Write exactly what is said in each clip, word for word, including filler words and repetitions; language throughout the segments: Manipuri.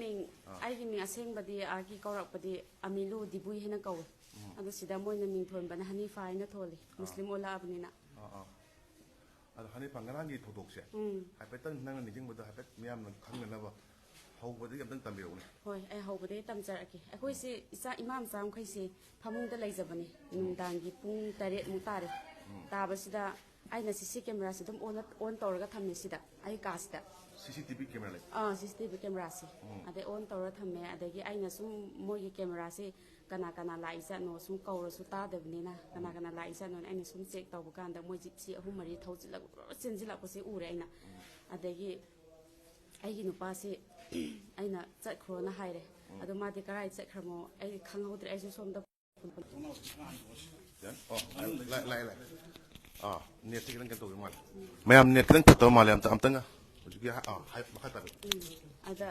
ꯃꯤꯡ ꯑꯥ꯫ ꯑꯩꯒꯤ ꯃꯤꯡ ꯑꯁꯦꯡꯕꯗꯤ, ꯑꯥꯒꯤ ꯀꯧꯔꯛꯄꯗꯤ ꯑꯃꯤꯂꯨ ꯗꯤꯕꯨꯏ ꯍꯥꯏꯅ ꯀꯧꯏ꯫ ꯎꯝ꯫ ꯑꯗꯣ ꯁꯤꯗ ꯃꯣꯏꯅ ꯃꯤꯡ ꯊꯣꯟꯕꯅ ꯍꯅꯤꯐꯥ ꯍꯥꯏꯅ ꯊꯣꯜꯂꯤ, ꯑꯥ꯫ ꯃꯨꯁꯂꯤꯝ ꯑꯣꯜꯂꯛꯑꯕꯅꯤꯅ꯫ ꯑꯥ, ꯑꯥ꯫ ꯑꯗꯣ ꯍꯅꯤꯐꯥ, ꯉꯔꯥꯡꯒꯤ ꯊꯧꯗꯣꯛꯁꯦ ꯎꯝ꯫ ꯍꯥꯏꯐꯦꯠꯇꯪ ꯅꯪꯅ ꯅꯤꯡꯁꯤꯡꯕꯗꯣ ꯍꯥꯏꯐꯦꯠ ꯃꯤꯌꯥꯝꯅ ꯈꯪꯅꯅꯕ ꯍꯧꯕꯗꯒꯤ ꯑꯝꯇꯪ ꯇꯝꯕꯤꯔꯛꯎꯅꯦ꯫ ꯍꯣꯏ, ꯑꯩ ꯍꯧꯕꯗꯒꯤ ꯇꯝꯖꯔꯛꯀꯦ꯫ ꯑꯩꯈꯣꯏꯁꯦ ꯏꯆꯥ, ꯏꯃꯥ ꯃꯆꯥ ꯃꯈꯩꯁꯦ ꯐꯃꯨꯡꯗ ꯂꯩꯖꯕꯅꯤ꯫ ꯎꯝ꯫ ꯅꯨꯡꯗꯥꯡꯒꯤ ꯄꯨꯡ ꯇꯔꯦꯠꯃꯨꯛ ꯇꯥꯔꯦ꯫ ꯎꯝ꯫ ꯇꯥꯕꯁꯤꯗ ꯑꯩꯅ ꯁꯤ ꯁꯤ ꯀꯦꯃꯦꯔꯥꯁꯦ ꯑꯗꯨꯝ on, on ꯇꯧꯔꯒ ꯊꯝꯃꯦ ꯁꯤꯗ, ꯑꯩ ꯀꯥꯁꯤꯗ꯫ ꯁꯤ ꯁꯤ ꯇꯤ ꯚꯤ ꯀꯦꯃꯦꯔꯥ ꯂꯩ? ꯑꯥ, ꯁꯤ ꯁꯤ ꯇꯤ ꯚꯤ ꯀꯦꯃꯦꯔꯥꯁꯦ꯫ ꯎꯝ꯫ ꯑꯗꯩ on ꯇꯧꯔ ꯊꯝꯃꯦ꯫ ꯑꯗꯒꯤ ꯑꯩꯅ ꯁꯨꯝ ꯃꯣꯏꯒꯤ ꯀꯦꯃꯦꯔꯥꯁꯦ ꯀꯅꯥ ꯀꯅꯥ ꯂꯥꯛꯏ ꯖꯥꯠꯅꯣ ꯁꯨꯝ ꯀꯧꯔꯁꯨ ꯇꯥꯗꯕꯅꯤꯅ, ꯀꯅꯥ ꯎꯝ꯫ ꯀꯅꯥ ꯂꯥꯛꯏ ꯖꯥꯠꯅꯣꯅ ꯑꯩꯅ ꯁꯨꯝ check ꯇꯧꯕ ꯀꯥꯟꯗ ꯃꯣꯏ ꯖꯤꯞꯁꯤ ꯑꯍꯨꯝ ꯃꯔꯤ ꯊꯧꯖꯤꯜꯂꯒ ꯂꯣꯏ ꯆꯦꯟꯁꯤꯜꯂꯛꯄꯁꯦ ꯎꯔꯦ ꯑꯩꯅ꯫ ꯎꯝ꯫ ꯑꯗꯒꯤ ꯑꯩꯒꯤ ꯅꯨꯄꯥꯁꯤ ꯑꯩꯅ ꯆꯠꯈ꯭ꯔꯣꯅ ꯍꯥꯏꯔꯦ꯫ ꯎꯝ꯫ ꯑꯗꯣ ꯃꯥꯗꯤ ꯀꯔꯥꯏ ꯆꯠꯈ꯭ꯔꯃꯣ ꯑꯩ ꯈꯪꯍꯧꯗ꯭ꯔꯦ꯫ ꯑꯩꯁꯨ ꯁꯣꯝꯗ ꯌꯥꯅꯤ? ꯑꯣ, ꯂꯥꯛꯑꯦ, ꯂꯥꯛꯑꯦ, ꯂꯥꯛꯑꯦ꯫ ꯑꯥ, netꯁꯦ ꯈꯤꯇꯪ ꯀꯩꯅꯣ ꯇꯧꯕ ꯃꯥꯜꯂꯦ꯫ ꯃꯌꯥꯝ net ꯈꯤꯇꯪ ꯐꯠꯇꯕ ꯃꯥꯜꯂꯦ꯫ ꯑꯝꯇ, ꯑꯝꯇꯪꯒ ꯍꯧꯖꯤꯛꯀꯤ ꯍꯥ-, ꯑꯥ, ꯍꯥꯏ-, ꯃꯈꯥ ꯇꯥꯕꯤꯌꯨ꯫ ꯎꯝ꯫ ꯑꯗ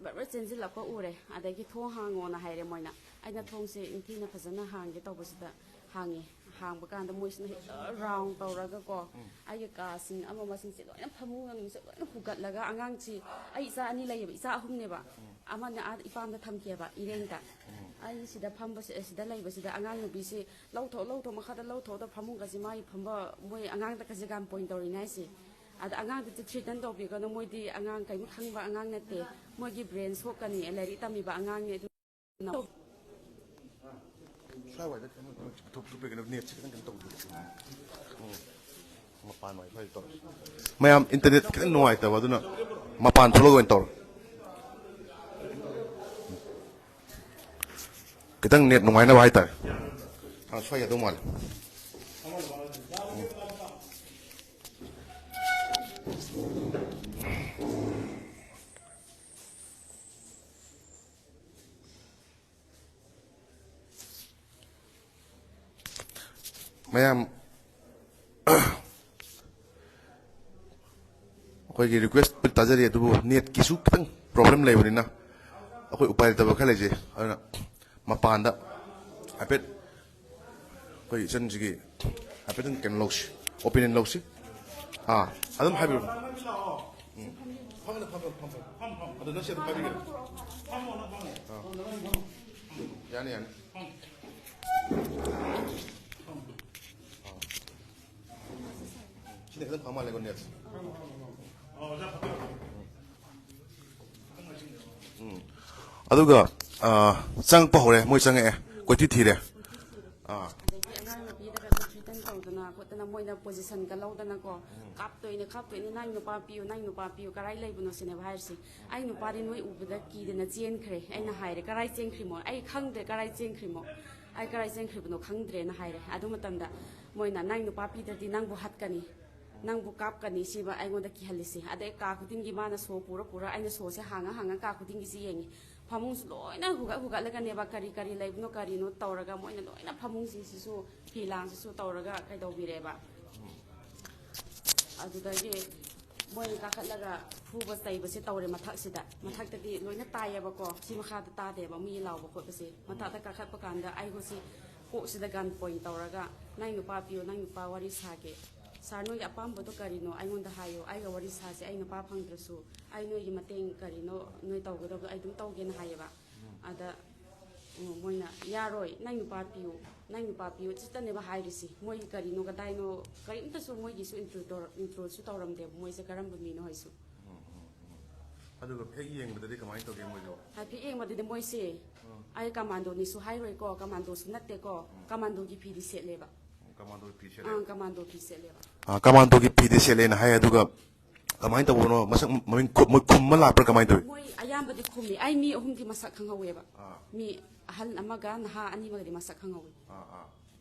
ꯕꯔꯕꯔ ꯆꯦꯟꯁꯤꯜꯂꯛꯄ ꯎꯔꯦ꯫ ꯑꯗꯒꯤ "ꯊꯣꯡ ꯍꯥꯡꯉꯣꯅ" ꯍꯥꯏꯔꯦ ꯃꯣꯏꯅ꯫ ꯑꯩꯅ ꯊꯣꯡꯁꯦ ꯅꯤꯡꯊꯤꯅ ꯐꯖꯅ ꯍꯥꯡꯒꯦ ꯇꯧꯕꯁꯤꯗ ꯍꯥꯡꯉꯦ꯫ ꯍꯥꯡꯕ ꯀꯥꯟꯗ ꯃꯣꯏꯁꯤꯅ ꯍꯦꯛꯇ round ꯇꯧꯔꯒꯀꯣ, ꯎꯝ꯫ ꯑꯩꯒꯤ ꯀꯥꯁꯤꯡ ꯑꯃ ꯑꯃꯁꯤꯡꯁꯦ ꯂꯣꯏꯅ ꯐꯃꯨꯡꯁꯦ ꯂꯣꯏꯅ ꯍꯨꯒꯠꯂꯒ, ꯑꯉꯥꯡꯁꯤ, ꯑꯩ ꯏꯆꯥ ꯑꯅꯤ ꯂꯩꯌꯦꯕ, ꯏꯆꯥ ꯑꯍꯨꯝꯅꯦꯕ꯫ ꯎꯝ꯫ ꯑꯃꯅ ꯑꯥ ꯏꯄꯥꯝꯗ ꯊꯝꯈꯤꯑꯕ, ꯏꯔꯦꯡꯗ꯫ ꯎꯝ꯫ ꯑꯩ ꯁꯤꯗ ꯐꯝꯕꯁꯤ-, ꯁꯤꯗ ꯂꯩꯕꯁꯤꯗ ꯑꯉꯥꯡ ꯅꯨꯄꯤꯁꯤ, "ꯂꯧꯊꯣꯛ, ꯂꯧꯊꯣꯛ, ꯃꯈꯥꯗ ꯂꯧꯊꯣꯛꯑꯗ ꯐꯃꯨꯡꯒꯁꯤ ꯃꯥꯒꯤ ꯐꯝꯕ", ꯃꯣꯏ ꯑꯉꯥꯡꯗ ꯀꯖꯤꯒꯥꯟ point ꯇꯧꯔꯤꯅꯦ ꯍꯥꯏꯁꯦ꯫ ꯑꯗ ꯑꯉꯥꯡꯗꯨꯗꯤ threaten ꯇꯧꯕꯤꯒꯅꯨ, ꯃꯣꯏꯗꯤ ꯑꯉꯥꯡ ꯀꯔꯤꯝ ꯈꯪꯕ ꯑꯉꯥꯡ ꯅꯠꯇꯦ, ꯃꯣꯏꯒꯤ brain ꯁꯣꯛꯀꯅꯤ, ꯂꯥꯏꯔꯤꯛ ꯇꯝꯃꯤꯕ ꯑꯉꯥꯡꯅꯤ꯫ ꯑꯗꯨ ꯁ꯭ꯋꯥꯏꯋꯥꯏꯗ ꯀꯩꯅꯣ, ꯀꯩꯅꯣ ꯊꯨꯞ-, ꯊꯨꯞꯄꯦ, ꯀꯩꯅꯣ, netꯁꯦ ꯈꯤꯇꯪ ꯀꯩꯅꯣ ꯇꯧꯕꯤꯌꯨ꯫ ꯎꯝ꯫ ꯃꯄꯥꯟ ꯋꯥꯏꯐꯥꯏ ꯇꯧꯔꯦ꯫ ꯃꯌꯥꯝ internet ꯈꯤꯇꯪ ꯅꯨꯡꯉꯥꯏꯇꯕ, ꯑꯗꯨꯅ ꯃꯄꯥꯟ ꯊꯣꯛꯂꯒ ꯑꯣꯏꯅ ꯇꯧꯔꯣ꯫ ꯈꯤꯇꯪ net ꯅꯨꯡꯉꯥꯏꯅꯕ ꯍꯥꯏꯇꯥꯔꯦ꯫ ꯑꯥ, ꯁ꯭ꯋꯥꯏ ꯌꯥꯗꯧ ꯃꯥꯜꯂꯦ꯫ ꯃꯌꯥꯝ, ꯑꯩꯈꯣꯏꯒꯤ request ꯇꯥꯖꯔꯤ, ꯑꯗꯨꯕꯨ netꯀꯤꯁꯨ ꯈꯤꯇꯪ problem ꯂꯩꯕꯅꯤꯅ ꯑꯩꯈꯣꯏ ꯎꯄꯥꯏ ꯂꯩꯇꯕ ꯈꯔ ꯂꯩꯖꯩ꯫ ꯑꯗꯨꯅ ꯃꯄꯥꯟꯗ ꯍꯥꯏꯐꯦꯠ ꯑꯩꯈꯣꯏ ꯏꯆꯟꯁꯤꯒꯤ ꯍꯥꯏꯐꯦꯠꯇꯪ ꯀꯩꯅꯣ ꯂꯧꯁꯤ, opinion ꯂꯧꯁꯤ꯫ ꯑꯥ, ꯑꯗꯨꯝ ꯍꯥꯏꯕꯤꯔꯣ꯫ ꯎꯝ꯫ ꯐꯝꯃꯣ, ꯐꯝꯃꯣ, ꯐꯝꯃꯣ꯫ ꯑꯗꯣ ꯅꯪ ꯁꯤ ꯑꯗꯨꯝ ꯄꯥꯏꯕꯤꯒꯦꯔꯥ? ꯑꯥ꯫ ꯌꯥꯅꯤ, ꯌꯥꯅꯤ꯫ ꯑꯥ꯫ ꯁꯤꯅ ꯈꯤꯇꯪ ꯐ ꯃꯥꯜꯂꯦꯀꯣ, net꯫ ꯎꯝ꯫ ꯑꯗꯨꯒ, ꯑꯥ, ꯆꯪꯉꯛꯄ ꯍꯧꯔꯦ, ꯃꯣꯏ ꯆꯪꯉꯛꯑꯦ, ꯀꯣꯏꯊꯤ ꯊꯤꯔꯦ꯫ ꯑꯥ꯫ ꯑꯗꯒꯤ ꯑꯉꯥꯡ ꯅꯨꯄꯤꯗꯒ threaten ꯇꯧꯗꯅ ꯈꯣꯠꯇꯅ ꯃꯣꯏꯅ positionꯒ ꯂꯧꯗꯅꯀꯣ, "ꯀꯥꯞꯇꯣꯏꯅꯦ, ꯀꯥꯞꯇꯣꯏꯅꯦ, ꯅꯪ ꯅꯨꯄꯥ ꯄꯤꯌꯨ, ꯅꯪ ꯅꯨꯄꯥ ꯄꯤꯌꯨ, ꯀꯔꯥꯏ ꯂꯩꯕꯅꯣ?" ꯁꯤꯅꯦꯕ ꯍꯥꯏꯔꯤꯁꯤ꯫ "ꯑꯩ ꯅꯨꯄꯥꯗꯤ ꯅꯣꯏ ꯎꯕꯗ ꯀꯤꯗꯅ ꯆꯦꯟꯈ꯭ꯔꯦ", ꯑꯩꯅ ꯍꯥꯏꯔꯦ꯫ "ꯀꯔꯥꯏ ꯆꯦꯟꯈ꯭ꯔꯤꯃꯣ?" "ꯑꯩ ꯈꯪꯗ꯭ꯔꯦ, ꯀꯔꯥꯏ ꯆꯦꯟꯈ꯭ꯔꯤꯃꯣ? ꯑꯩ ꯀꯔꯥꯏ ꯆꯦꯟꯈ꯭ꯔꯤꯕꯅꯣ ꯈꯪꯗ꯭ꯔꯦꯅ" ꯍꯥꯏꯔꯦ꯫ ꯑꯗꯨ ꯃꯇꯝꯗ ꯃꯣꯏꯅ, "ꯅꯪ ꯅꯨꯄꯥ ꯄꯤꯗ꯭ꯔꯗꯤ ꯅꯪꯕꯨ ꯍꯥꯠꯀꯅꯤ, ꯅꯪꯕꯨ ꯀꯥꯞꯀꯅꯤ", ꯁꯤꯕ ꯑꯩꯉꯣꯟꯗ ꯀꯤꯍꯜꯂꯤꯁꯦ꯫ ꯑꯗꯩ ꯀꯥ ꯈꯨꯗꯤꯡꯒꯤ ꯃꯥꯅ ꯁꯣ ꯄꯨꯔ ꯄꯨꯔ, ꯑꯩꯅ ꯁꯣꯁꯦ ꯍꯥꯡꯉ ꯍꯥꯡꯉ ꯀꯥ ꯈꯨꯗꯤꯡꯒꯤꯁꯤ ꯌꯦꯡꯉꯤ꯫ ꯐꯃꯨꯡꯁꯨ ꯂꯣꯏꯅ ꯍꯨꯒꯠ ꯍꯨꯒꯠꯂꯒꯅꯦꯕ, ꯀꯔꯤ ꯀꯔꯤ ꯂꯩꯕꯅꯣ ꯀꯔꯤꯅꯣ ꯇꯧꯔꯒ ꯃꯣꯏꯅ ꯂꯣꯏꯅ ꯐꯃꯨꯡꯁꯤꯡꯁꯤꯁꯨ ꯐꯤ ꯂꯥꯡꯁꯤꯁꯨ ꯇꯧꯔꯒ ꯀꯩꯗꯧꯕꯤꯔꯦꯕ꯫ ꯑꯗꯨꯗꯒꯤ ꯃꯣꯏꯅ ꯀꯥꯈꯠꯂꯒ ꯐꯨꯕ ꯆꯩꯕꯁꯦ ꯇꯧꯔꯦ ꯃꯊꯛꯁꯤꯗ꯫ ꯃꯊꯛꯇꯗꯤ ꯂꯣꯏꯅ ꯇꯥꯏꯌꯦꯕꯀꯣ, ꯁꯤ ꯃꯈꯥꯗ ꯇꯥꯗꯦꯕ ꯃꯤ ꯂꯥꯎꯕ ꯈꯣꯠꯄꯁꯦ꯫ ꯃꯊꯛꯇ ꯀꯥꯈꯠꯄ ꯀꯥꯟꯗ ꯑꯩꯒꯣꯁꯤ ꯀꯣꯛꯁꯤꯗ gun point ꯇꯧꯔꯒ, "ꯅꯪ ꯅꯨꯄꯥ ꯄꯤꯌꯣ, ꯅꯪ ꯅꯨꯄꯥ ꯋꯥꯔꯤ ꯁꯥꯒꯦ꯫ Sir, ꯅꯣꯏꯒꯤ ꯑꯄꯥꯝꯕꯗꯣ ꯀꯔꯤꯅꯣ ꯑꯩꯉꯣꯟꯗ ꯍꯥꯏꯌꯣ, ꯑꯩꯒ ꯋꯥꯔꯤ ꯁꯥꯁꯦ, ꯑꯩ ꯅꯨꯄꯥ ꯐꯪꯗ꯭ꯔꯁꯨ ꯑꯩ ꯅꯣꯏꯒꯤ ꯃꯇꯦꯡ ꯀꯔꯤꯅꯣ ꯅꯣꯏ ꯇꯧꯒꯗꯕꯗꯣ ꯑꯩ ꯑꯗꯨꯝ ꯇꯧꯒꯦꯅ" ꯍꯥꯏꯌꯦꯕ꯫ ꯑꯗ, ꯎꯝ, ꯃꯣꯏꯅ, "ꯌꯥꯔꯣꯏ, ꯅꯪ ꯅꯨꯄꯥ ꯄꯤꯌꯨ, ꯅꯪ ꯅꯨꯄꯥ ꯄꯤꯌꯨ" ꯁꯤꯇꯅꯦꯕ ꯍꯥꯏꯔꯤꯁꯤ꯫ ꯃꯣꯏꯒꯤ ꯀꯔꯤꯅꯣ ꯀꯗꯥꯏꯅꯣ ꯀꯔꯤꯝꯇꯁꯨ ꯃꯣꯏꯒꯤꯁꯨ intro ꯇꯧꯔ-, introꯁꯨ ꯇꯧꯔꯝꯗꯦꯕ ꯃꯣꯏꯁꯦ ꯀꯔꯝꯕ ꯃꯤꯅꯣ ꯍꯥꯏꯁꯨ꯫ ꯑꯗꯨꯒ ꯍꯦꯛ ꯌꯦꯡꯕꯗꯗꯤ ꯀꯃꯥꯏꯅ ꯇꯧꯒꯦ ꯃꯣꯏꯗꯣ? ꯍꯥꯏꯐꯦꯠ ꯌꯦꯡꯕꯗꯗꯤ ꯃꯣꯏꯁꯦ, ꯑꯩ commando ꯅꯤꯁꯨ ꯍꯥꯏꯔꯣꯏꯀꯣ, commandoꯁꯨ ꯅꯠꯇꯦꯀꯣ, commandoꯒꯤ ꯐꯤꯗꯤ ꯁꯦꯠꯂꯦꯕ꯫ Commandoꯒꯤ ꯐꯤ ꯁꯦꯠꯂꯦ? ꯑꯪ, commando ꯐꯤ ꯁꯦꯠꯂꯦꯕ꯫ ꯑꯥ, commandoꯒꯤ ꯐꯤꯗꯤ ꯁꯦꯠꯂꯦꯅ ꯍꯥꯏ, ꯑꯗꯨꯒ ꯀꯃꯥꯏꯅ ꯇꯧꯕꯅꯣ? ꯃꯁꯛ ꯃꯃꯤꯡ ꯈꯨ-, ꯃꯣꯏ ꯈꯨꯝꯕ ꯂꯥꯛꯄ꯭ꯔꯥ, ꯀꯃꯥꯏꯅ ꯇꯧꯏ? ꯃꯣꯏ ꯑꯌꯥꯝꯕꯗꯤ ꯈꯨꯝꯃꯤ꯫ ꯑꯩ ꯃꯤ ꯑꯍꯨꯝꯗꯤ ꯃꯁꯛ ꯈꯪꯍꯧꯋꯦꯕ꯫ ꯑꯥ꯫ ꯃꯤ ꯑꯍꯜ ꯑꯃꯒ ꯅꯍꯥ ꯑꯅꯤ ꯑꯃꯒꯗꯤ ꯃꯁꯛ ꯈꯪꯍꯧꯋꯤ꯫ ꯑꯥ, ꯑꯥ꯫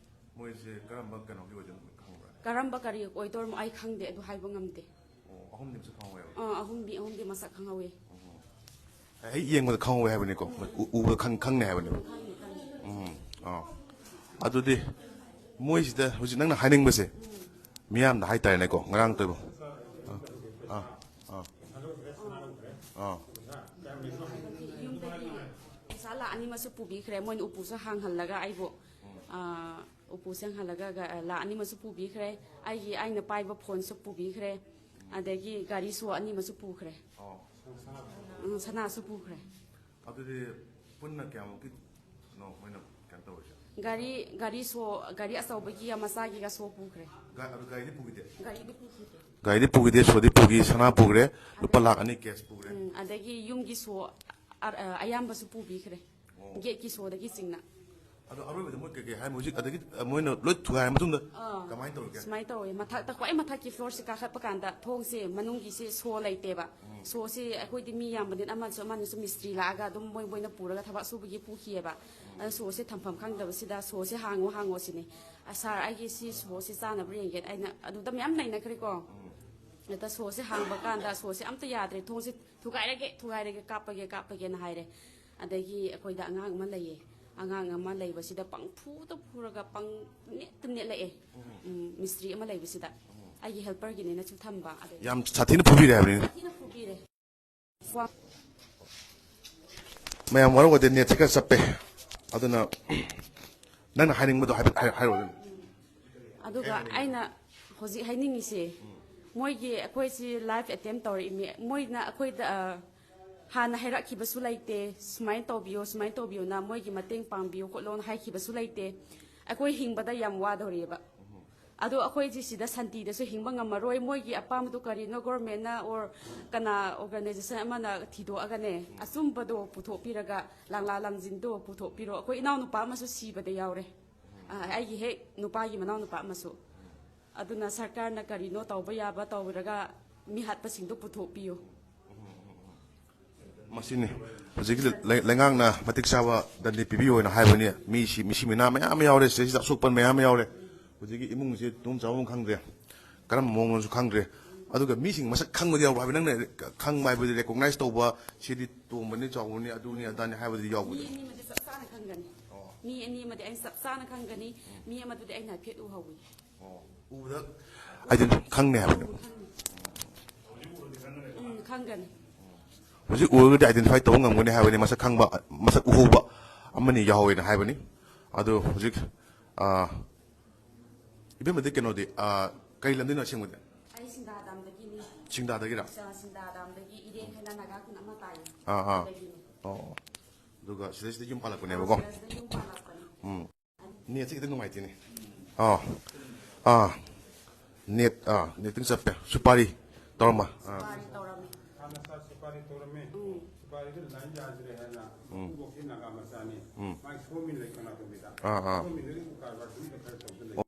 ꯃꯣꯏꯁꯦ ꯀꯔꯝꯕ ꯀꯩꯅꯣꯒꯤ ꯑꯣꯏꯗꯣꯏꯅꯣ ꯈꯪꯕ꯭ꯔꯥ? ꯀꯔꯝꯕ ꯀꯔꯤ ꯑꯣꯏꯗꯣꯏꯅꯣ ꯑꯩ ꯈꯪꯗꯦ, ꯑꯗꯨ ꯍꯥꯏꯕ ꯉꯝꯗꯦ꯫ ꯑꯣ, ꯑꯍꯨꯝꯗꯤ ꯃꯁꯛ ꯈꯪꯍꯧꯋꯦꯕ? ꯑꯥ, ꯑꯍꯨꯝꯗꯤ, ꯑꯍꯨꯝꯗꯤ ꯃꯁꯛ ꯈꯪꯍꯧꯋꯤ꯫ ꯑꯣ꯫ ꯍꯦꯛ ꯌꯦꯡꯕꯗ ꯈꯪꯍꯧꯋꯦ ꯍꯥꯏꯕꯅꯤꯀꯣ? ꯎ-, ꯎꯕꯗ ꯈꯪ-, ꯈꯪꯅꯤ ꯍꯥꯏꯕꯅꯦꯕ? ꯈꯪꯉꯤ, ꯈꯪꯉꯤ꯫ ꯎꯝ, ꯑꯥ꯫ ꯑꯗꯨꯗꯤ ꯃꯣꯏꯁꯤꯗ ꯍꯧꯖꯤꯛ ꯅꯪꯅ ꯍꯥꯏꯅꯤꯡꯕꯁꯦ, ꯎꯝ꯫ ꯃꯤꯌꯥꯝꯗ ꯍꯥꯏꯇꯥꯔꯦꯅꯦꯀꯣ, ꯉꯔꯥꯡ ꯇꯧꯔꯤꯕ꯫ ꯑꯥ, ꯑꯥ, ꯑꯥ꯫ ꯑꯥ꯫ ꯌꯨꯝꯗꯒꯤ ꯄꯩꯁꯥ ꯂꯥꯛ ꯑꯅꯤ ꯑꯃꯁꯨ ꯄꯨꯕꯤꯈ꯭ꯔꯦ, ꯃꯣꯏꯅ ꯎꯄꯨꯁꯨ ꯍꯥꯡꯍꯜꯂꯒ ꯑꯩꯕꯨ, ꯑꯥ, ꯎꯄꯨ ꯁꯦꯡꯍꯜꯂꯒ ꯒ-, ꯂꯥꯛ ꯑꯅꯤ ꯑꯃꯁꯨ ꯄꯨꯕꯤꯈ꯭ꯔꯦ꯫ ꯑꯩꯒꯤ, ꯑꯩꯅ ꯄꯥꯏꯕ phoneꯁꯨ ꯄꯨꯕꯤꯈ꯭ꯔꯦ꯫ ꯑꯗꯒꯤ ꯒꯥꯔꯤ ꯁꯣ ꯑꯅꯤ ꯑꯃꯁꯨ ꯄꯨꯈ꯭ꯔꯦ꯫ ꯎꯝ, ꯁꯅꯥꯁꯨ ꯄꯨꯈ꯭ꯔꯦ꯫ ꯑꯗꯨꯗꯤ ꯄꯨꯟꯅ ꯀꯌꯥꯃꯨꯛꯀꯤ ꯅꯣ ꯃꯣꯏꯅ ꯀꯩꯅꯣ ꯇꯧꯔꯤꯁꯦ? ꯒꯥꯔꯤ ꯒꯥꯔꯤ ꯁꯣ ꯒꯥꯔꯤ ꯑꯆꯧꯕꯒꯤ ꯃꯆꯥꯒꯤꯒ ꯁꯣ ꯄꯨꯈ꯭ꯔꯦ꯫ ꯒꯥ- ꯑꯗꯨ ꯒꯥꯔꯤꯗꯤ ꯄꯨꯈꯤꯗꯦ? ꯒꯥꯔꯤꯗꯤ ꯄꯨꯈꯤꯗꯦ꯫ ꯒꯥꯔꯤꯗꯤ ꯄꯨꯈꯤꯗꯦ, ꯁꯣꯗꯤ ꯄꯨꯈꯤ, ꯁꯅꯥ ꯄꯨꯈ꯭ꯔꯦ, ꯂꯨꯄꯥ ꯂꯥꯛ ꯑꯅꯤ ꯀꯦꯁ ꯄꯨꯈ꯭ꯔꯦ꯫ ꯎꯝ, ꯑꯗꯒꯤ ꯌꯨꯝꯒꯤ ꯁꯣ ꯑ- ꯑ- ꯑꯌꯥꯝꯕꯁꯨ ꯄꯨꯕꯤꯈ꯭ꯔꯦ꯫ ꯒꯦꯠꯀꯤ ꯁꯣꯗꯒꯤ ꯆꯤꯡꯅ꯫ ꯑꯗꯣ ꯑꯔꯣꯏꯕꯗ ꯃꯣꯏ ꯀꯩꯀꯩ ꯍꯥꯏ? ꯍꯧꯖꯤꯛ ꯑꯗꯒꯤ ꯑ, ꯃꯣꯏꯅ ꯂꯣꯏ ꯊꯨꯒꯥꯏꯔ ꯃꯇꯨꯡꯗ ꯑꯥ꯫ ꯀꯃꯥꯏꯅ ꯇꯧꯔꯒꯦ? ꯁꯨꯃꯥꯏꯅ ꯇꯧꯋꯦ, ꯃꯊꯛꯇ ꯈ꯭ꯋꯥꯏ ꯃꯊꯛꯀꯤ ꯐ꯭ꯂꯣꯔꯁꯤ ꯀꯥꯈꯠꯄ ꯀꯥꯟꯗ ꯊꯣꯡꯁꯦ ꯃꯅꯨꯡꯒꯤꯁꯦ ꯁꯣ ꯂꯩꯇꯦꯕ꯫ ꯁꯣꯁꯦ ꯑꯩꯈꯣꯏꯗꯤ ꯃꯤ ꯌꯥꯝꯕꯅꯤꯅ ꯑꯃꯅꯁꯨ ꯑꯃꯅꯁꯨ ꯃꯤꯁꯇ꯭ꯔꯤ ꯂꯥꯛꯑꯒ ꯑꯗꯨꯝ ꯃꯣꯏ ꯃꯣꯏꯅ ꯄꯨꯔꯒ ꯊꯕꯛ ꯁꯨꯕꯒꯤ ꯄꯨꯈꯤꯑꯕ꯫ ꯑꯗꯨ ꯁꯣꯁꯦ ꯊꯝꯐꯝ ꯈꯪꯗꯕꯁꯤꯗ ꯁꯣꯁꯦ ꯍꯥꯡꯉꯣ ꯍꯥꯡꯉꯣ ꯁꯤꯅꯤ꯫ "ꯑ, ꯁꯥꯔ, ꯑꯩꯒꯤ ꯁꯤ ꯁꯣꯁꯦ ꯆꯥꯅꯕ ꯌꯦꯡꯒꯦ", ꯑꯩꯅ ꯑꯗꯨꯗ ꯃꯌꯥꯝ ꯂꯩꯅꯈ꯭ꯔꯦꯀꯣ꯫ ꯍꯦꯛꯇ ꯁꯣꯁꯦ ꯍꯥꯡꯕ ꯀꯥꯟꯗ ꯁꯣꯁꯦ ꯑꯝꯇ ꯌꯥꯗ꯭ꯔꯦ, "ꯊꯣꯡꯁꯦ ꯊꯨꯒꯥꯏꯔꯒꯦ, ꯊꯨꯒꯥꯏꯔꯒꯦ, ꯀꯥꯞꯄꯒꯦ, ꯀꯥꯞꯄꯒꯦꯅ" ꯍꯥꯏꯔꯦ꯫ ꯑꯗꯒꯤ ꯑꯩꯈꯣꯏꯗ ꯑꯉꯥꯡ ꯑꯃ ꯂꯩꯌꯦ꯫ ꯑꯉꯥꯡ ꯑꯃ ꯂꯩꯕꯁꯤꯗ ꯄꯪꯐꯨꯗ ꯐꯨꯔꯒ ꯄꯪ ꯅꯦꯠꯇ ꯅꯦꯠꯂꯛꯑꯦ꯫ ꯎꯝ, ꯃꯤꯁꯇ꯭ꯔꯤ ꯑꯃ ꯂꯩꯕꯁꯤꯗ꯫ ꯑꯩꯒꯤ ꯍꯦꯜꯄꯔꯒꯤꯅꯦꯅꯁꯨ ꯊꯝꯕ꯫ ꯑꯗꯒꯤ ꯌꯥꯝ ꯁꯥꯊꯤꯅ ꯐꯨꯕꯤꯔꯦ ꯍꯥꯏꯕꯅꯤ꯫ ꯁꯥꯊꯤꯅ ꯐꯨꯕꯤꯔꯦ꯫ ꯋꯥ- ꯃꯌꯥꯝ ꯋꯥꯔꯧꯒꯗꯤ ꯅꯦꯠꯁꯦ ꯈꯔ ꯆꯞꯄꯦ꯫ ꯑꯗꯨꯅ ꯅꯪꯅ ꯍꯥꯏꯅꯤꯡꯕꯗꯣ ꯍꯥꯏꯐꯦꯠ ꯍꯥꯏ- ꯍꯥꯏꯔꯛꯑꯣ ꯑꯗꯨꯝ꯫ ꯑꯗꯨꯒ ꯑꯩꯅ ꯍꯧꯖꯤꯛ ꯍꯥꯏꯅꯤꯡꯉꯤꯁꯦ, ꯃꯣꯏꯒꯤ ꯑꯩꯈꯣꯏꯁꯤ ꯂꯥꯏꯐ ꯑꯦꯇꯦꯝ ꯇꯧꯔꯛꯏꯃꯤ, ꯃꯣꯏꯅ ꯑꯩꯈꯣꯏꯗ ꯑ, ꯍꯥꯟꯅ ꯍꯥꯏꯔꯛꯈꯤꯕꯁꯨ ꯂꯩꯇꯦ, "ꯁꯨꯃꯥꯏꯅ ꯇꯧꯕꯤꯌꯣ, ꯁꯨꯃꯥꯏꯅ ꯇꯧꯕꯤꯌꯣꯅ ꯃꯣꯏꯒꯤ ꯃꯇꯦꯡ ꯄꯥꯡꯕꯤꯌꯣ ꯈꯣꯠꯂꯣꯅ" ꯍꯥꯏꯈꯤꯕꯁꯨ ꯂꯩꯇꯦ꯫ ꯑꯩꯈꯣꯏ ꯍꯤꯡꯕꯗ ꯌꯥꯝ ꯋꯥꯗꯧꯔꯤꯑꯕ꯫ ꯑꯗꯣ ꯑꯩꯈꯣꯏꯁꯤ ꯁꯤꯗ ꯁꯥꯟꯇꯤꯗꯁꯨ ꯍꯤꯡꯕ ꯉꯝꯃꯔꯣꯏ꯫ ꯃꯣꯏꯒꯤ ꯑꯄꯥꯝꯕꯗꯣ ꯀꯔꯤꯅꯣ ꯒꯣꯔꯃꯦꯟꯅ ꯑꯣꯔ ꯀꯅꯥ ꯑꯣꯔꯒꯅꯥꯏꯖꯦꯁꯟ ꯑꯃꯅ ꯊꯤꯗꯣꯛꯑꯒꯅꯦ, ꯑꯆꯨꯝꯕꯗꯣ ꯄꯨꯊꯣꯛꯄꯤꯔꯒ ꯂꯥꯡꯂꯥ ꯂꯥꯡꯖꯤꯟꯗꯣ ꯄꯨꯊꯣꯛꯄꯤꯔꯣ꯫ ꯑꯩꯈꯣꯏ ꯏꯅꯥꯎꯅꯨꯄꯥ ꯑꯃꯁꯨ ꯁꯤꯕꯗ ꯌꯥꯎꯔꯦ꯫ ꯑ, ꯑꯩꯒꯤ ꯍꯦꯛ ꯅꯨꯄꯥꯒꯤ ꯃꯅꯥꯎ ꯅꯨꯄꯥ ꯑꯃꯁꯨ꯫ ꯑꯗꯨꯅ ꯁꯔꯀꯥꯔꯅ ꯀꯔꯤꯅꯣ ꯇꯧꯕ ꯌꯥꯕ ꯇꯧꯔꯒ ꯃꯤ ꯍꯥꯠꯄꯁꯤꯡꯗꯣ ꯄꯨꯊꯣꯛꯄꯤꯌꯨ꯫ ꯃꯁꯤꯅꯤ ꯍꯧꯖꯤꯛꯀꯤ ꯂꯩ- ꯂꯩꯉꯥꯛꯅ ꯃꯇꯤꯛ ꯆꯥꯕ ꯗꯟꯗꯤ ꯄꯤꯕꯤꯌꯨ ꯍꯥꯏꯅ ꯍꯥꯏꯕꯅꯤ꯫ ꯃꯤꯁꯤ ꯃꯤꯁꯤ ꯃꯤꯅꯥ ꯃꯌꯥꯝ ꯑꯃ ꯌꯥꯎꯔꯦ, ꯁꯤꯗꯩꯁꯤꯗ ꯑꯁꯣꯛꯄ ꯃꯌꯥꯝ ꯑꯃ ꯌꯥꯎꯔꯦ꯫ ꯍꯧꯖꯤꯛꯀꯤ ꯏꯃꯨꯡꯁꯤ ꯇꯨꯝ ꯆꯥꯐꯝ ꯈꯪꯗ꯭ꯔꯦ, ꯀꯔꯝꯕ ꯃꯑꯣꯡꯅꯣꯁꯨ ꯈꯪꯗ꯭ꯔꯦ꯫ ꯑꯗꯨꯒ ꯃꯤꯁꯤꯡ ꯃꯁꯛ ꯈꯪꯕꯗꯤ ꯌꯥꯎꯕ꯭ꯔꯥ ꯍꯥꯏꯕ? ꯅꯪꯅ ꯈꯪꯕ ꯍꯥꯏꯕꯗꯤ ꯔꯦꯀꯣꯛꯅꯥꯏꯁ ꯇꯧꯕ, ꯁꯤꯗꯤ ꯇꯣꯝꯕꯅꯤ, ꯆꯥꯎꯕꯅꯤ, ꯑꯗꯨꯅꯤ ꯑꯗꯥꯅꯤ ꯍꯥꯏꯕꯗꯤ ꯃꯤ ꯌꯥꯎꯕꯗꯤ? ꯑꯅꯤꯃꯗꯤ ꯆꯞ ꯆꯥꯅ ꯈꯪꯒꯅꯤ꯫ ꯃꯤ ꯑꯅꯤꯃꯗꯤ ꯑꯩꯅ ꯆꯞ ꯆꯥꯅ ꯈꯪꯒꯅꯤ꯫ ꯃꯤ ꯑꯃꯗꯨꯗꯤ ꯑꯩꯅ ꯍꯥꯏꯐꯦꯠ ꯎꯍꯧꯋꯤ꯫ ꯎꯕꯗ ꯑꯥꯏꯗꯦꯟ- ꯈꯪꯅꯤ ꯍꯥꯏꯕꯅꯤ꯫ ꯎꯝ, ꯈꯪꯒꯅꯤ꯫ ꯍꯧꯖꯤꯛ ꯎꯔꯒꯗꯤ ꯑꯥꯏꯗꯦꯟꯇꯤꯐꯥꯏ ꯇꯧꯕ ꯉꯝꯒꯅꯤ ꯍꯥꯏꯕꯅꯤ, ꯃꯁꯛ ꯈꯪꯕ, ꯃꯁꯛ ꯎꯍꯧꯕ ꯑꯃꯅꯤ ꯌꯥꯎꯍꯧꯋꯦꯅ ꯍꯥꯏꯕꯅꯤ꯫ ꯑꯗꯨ ꯍꯧꯖꯤꯛ ꯑ, ꯏꯕꯦꯝꯃꯗꯤ ꯀꯩꯅꯣꯗꯤ ꯑ, ꯀꯔꯤ ꯂꯝꯗꯩꯅꯣ ꯑꯁꯦꯡꯕꯗꯤ? ꯑꯩ ꯁꯤꯡꯗꯥꯗꯥꯝꯗꯒꯤꯅꯤ꯫ ꯁꯤꯡꯗꯥꯗꯒꯤꯔ? ꯁꯤꯡꯗꯥꯗꯥꯝꯗꯒꯤ ꯏꯔꯦꯟ ꯍꯥꯏꯅ ꯅꯥꯒꯥ ꯈꯨꯟ ꯑꯃ ꯇꯥꯏꯌꯦ꯫ ꯑꯥ, ꯑꯥ꯫ ꯑꯗꯒꯤꯅꯦ꯫ ꯑꯣ꯫ ꯑꯗꯨꯒ ꯁꯤꯗꯩꯁꯤꯗ ꯌꯨꯝ ꯄꯥꯜꯂꯛꯄꯅꯦꯕꯀꯣ꯫ ꯁꯤꯗ ꯌꯨꯝ ꯄꯥꯜꯂꯛꯄꯅꯦ꯫ ꯎꯝ꯫ ꯅꯦꯠꯁꯦ ꯈꯤꯇꯪ ꯅꯨꯡꯉꯥꯏꯇꯦꯅꯦ꯫ ꯑꯥ꯫ ꯑꯥ꯫ ꯅꯦꯠ ꯑꯥ ꯅꯦꯠ ꯈꯤꯇꯪ ꯆꯞꯄꯦ꯫ ꯁꯨꯄꯥꯔꯤ ꯇꯧꯔꯝꯃ꯫ ꯑꯥ꯫ ꯁꯨꯄꯥꯔꯤ ꯇꯧꯔꯝꯃꯦ꯫ ꯍꯥꯟꯅ ꯁꯥ ꯁꯨꯄꯥꯔꯤ ꯇꯧꯔꯝꯃꯤ꯫ ꯁꯨꯄꯥꯔꯤꯗꯨ ꯂꯥꯏꯟ ꯌꯥꯗ꯭ꯔꯦ ꯍꯥꯏꯅ ꯎꯄꯨꯕꯣꯛꯁꯤ ꯅꯥꯒꯥ ꯃꯆꯥꯅꯤ꯫ ꯃꯥꯒꯤ ꯁꯣꯃꯤꯜ ꯂꯩ ꯀꯪꯂꯥꯇꯣꯡꯕꯤꯗ꯫ ꯑꯥ, ꯑꯥ꯫ ꯁꯣꯃꯤꯜꯗꯨꯒꯤ ꯀꯔꯕꯥꯔ ꯁꯨꯝ ꯈꯔ ꯇꯧꯗ ꯂꯩ꯫